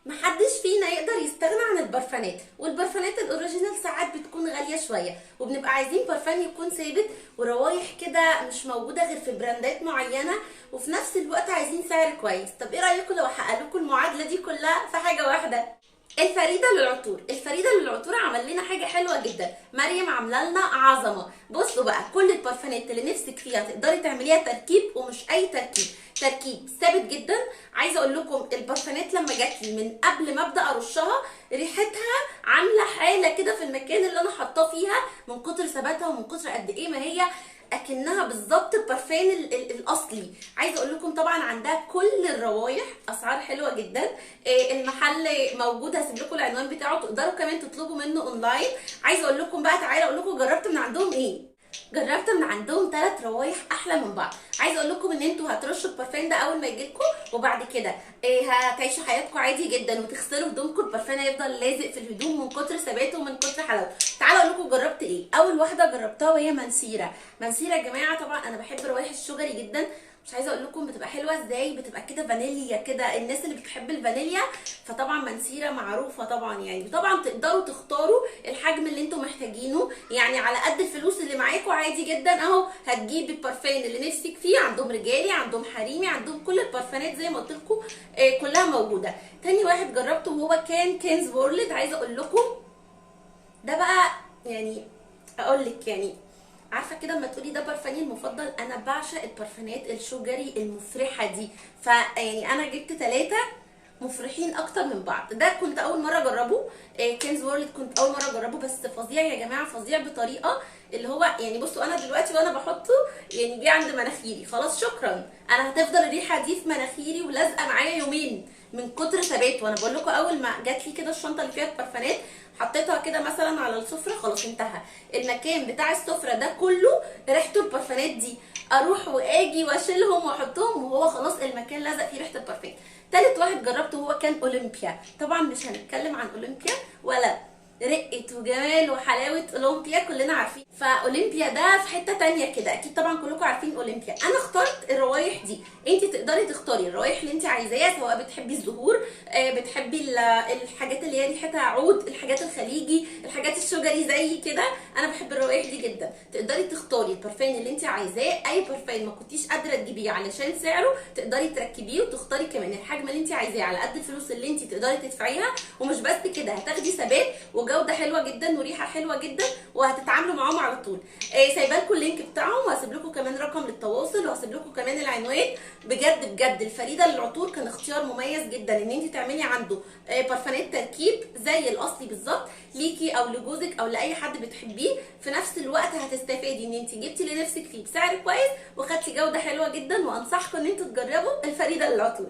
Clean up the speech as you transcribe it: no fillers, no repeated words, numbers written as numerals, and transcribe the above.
محدش فينا يقدر يستغنى عن البرفانات، والبرفانات ال original ساعات بتكون غالية شوية، وبنبقى عايزين برفان يكون ثابت وروايح كده مش موجودة غير في براندات معينة، وفي نفس الوقت عايزين سعر كويس. طب ايه رايكم لو احقق لكم المعادلة دي كلها في حاجة واحدة؟ الفريدة للعطور. الفريدة للعطور عمل لنا حاجة حلوة جدا، مريم عامله لنا عظمه. بصوا بقى، كل البرفانات اللي نفسك فيها تقدري تعمليها تركيب، ومش اي تركيب، تركيب ثابت جدا. عايزه اقول لكم البرفانات لما جات لي من قبل ما ابدا ارشها ريحتها عامله حاله كده في المكان اللي انا حاطاه فيها، من كتر ثباتها ومن كتر قد ايه ما هي اكنها بالظبط البرفان الاصلي. عايزه اقول لكم طبعا عندها كل الروايح، اسعار حلوة جدا. المحل موجود، هسيب لكم العنوان بتاعه، تقدروا كمان تطلبوا منه اونلاين. عايزه اقول لكم بقى، تعالوا اقول لكم جربت من عندهم ايه. جربت من عندهم 3 روايح احلى من بعض. عايزه اقول لكم ان انتوا هترشوا البرفان ده اول ما يجيلكم، وبعد كده هتعيشوا حياتكم عادي جدا وتغسلوا هدومكم، البرفان هيفضل لازق في الهدوم من كتر ثباته ومن كتر حلاوته. تعالوا اقول لكم جربت ايه. اول واحدة جربتها وهي منسيره. منسيره يا جماعة، طبعا انا بحب روايح ال sugary جدا، مش عايزه اقول لكم بتبقى حلوة ازاي، بتبقى كده فانيليا كده، الناس اللي بتحب الفانيليا فطبعا منسيره معروفة طبعا يعني. طبعا تقدروا تختاروا الحجم اللي انتم محتاجينه، يعني على قد الفلوس اللي معاكم عادي جدا اهو هتجيب البرفان اللي نفسك فيه. عندهم رجالي، عندهم حريمي، عندهم كل البرفانات زي ما قلت لكم كلها موجودة. تاني واحد جربته وهو كان كينز وورلد. عايزه اقول لكم ده بقى، يعني اقول لك يعني عارفه كده لما تقولي ده برفاني المفضل، انا بعشق البرفانات ال sugary المفرحه دي، فيعني انا جبت 3 مفرحين اكتر من بعض. ده كنت اول مرة اجربه، كينز وورلد كنت اول مرة اجربه، بس فظيع يا جماعة، فظيع بطريقة اللي هو يعني بصوا انا دلوقتي وانا بحطه يعني جه عند مناخيري، خلاص شكرا، انا هتفضل الريحة دي في مناخيري ولازقه معايا يومين من كتر ثباته. وانا بقول لكم اول ما جات لي كده الشنطة اللي فيها البرفانات حطيتها كده مثلا على السفرة، خلاص انتهى المكان بتاع السفرة ده كله ريحته البرفانات دي، اروح واجي واشيلهم واحطهم وهو خلاص المكان لزق فيه ريحه البرفان. تالت واحد جربته هو كان اولمبيا. طبعا مش هنتكلم عن اولمبيا ولا رقه وجمال وحلاوة اولمبيا، كلنا عارفين. فاولمبيا ده في حتة تانية كده، اكيد طبعا كلكم عارفين اولمبيا. انا اخترت الروايح دي، انت تقدري تختاري الروايح اللي انت عايزاها، سواء بتحبي الزهور، بتحبي الحاجات اللي هي ريحتها عود، الحاجات الخليجي، الحاجات ال sugary زي كده، انا بحب الروايح دي جدا. تقدري تختاري البرفان اللي انت عايزاه، اي برفان ما كنتيش قادرة تجيبيه علشان سعره تقدري تركبيه، وتختاري كمان الحجم اللي انت عايزاه على قد الفلوس اللي انت تقدري تدفعيها. ومش بس كده، هتاخدي ثبات وجوده حلوة جدا وريحه حلوة جدا، وهتتعاملوا معاهم على طول. سايبه لكم ال link بتاعهم، وهسيب لكم كمان رقم للتواصل، وهسيب لكم كمان العنوان. بجد بجد الفريدة للعطور كان اختيار مميز جدا ان انت تعملي عنده برفانات تركيب زي الاصلي بالظبط، ليكي او لجوزك او لاي حد بتحبيه. في نفس الوقت هتستفادي ان انت جبتي اللي نفسك فيه بسعر كويس وخدتي جوده حلوة جدا، وانصحكم ان انتوا تجربوا الفريدة للعطور.